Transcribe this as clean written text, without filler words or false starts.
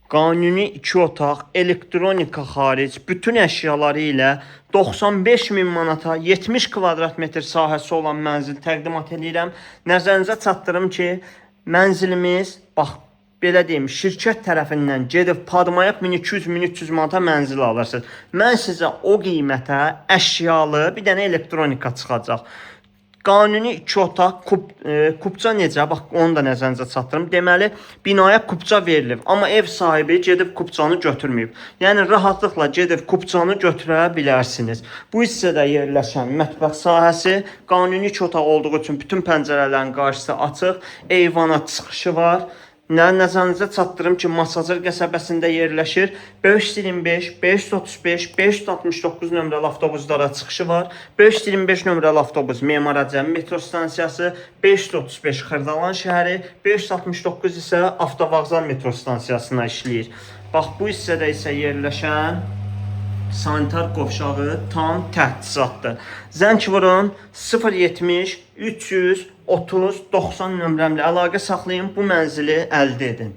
Qanuni 2 otaq, elektronika xaric, bütün əşyaları ilə 95 min manata 70 kvadrat metr sahəsi olan mənzil təqdimat eləyirəm. Nəzərinizə çatdırım ki, mənzilimiz, bax belə deyim, şirkət tərəfindən gedib Padmaya 1200-1300 manata mənzil alırsınız. Mən sizə o qiymətə əşyalı bir dənə elektronika çıxacaq. Qanuni 2 otaq, kupça necə? Bax, onu da nəzərinizə çatdırım. Deməli, binaya kupça verilib, amma ev sahibi gedib kupçanı götürməyib. Yəni rahatlıqla gedib kupçanı götürə bilərsiniz. Bu hissədə yerləşən mətbəx sahəsi qanuni 2 otaq olduğu üçün bütün pəncərələrin qarşısı açıq, eyvana çıxışı var. Nəzərinizə çatdırım ki, Masazır qəsəbəsində yerləşir. 525, 535, 569 nömrəli avtobuslara çıxışı var. 525 nömrəli avtobus Memar Əcəmi metro stansiyası, 535 Xırdalan şəhəri, 569 isə Avtovağzal metro stansiyasına işləyir. Bax bu hissədə isə yerləşən sanitar qovşağı tam təchizatdır. Zəng vurun 070 330 90 nömrəmlə əlaqə saxlayın, bu mənzili əldə edin.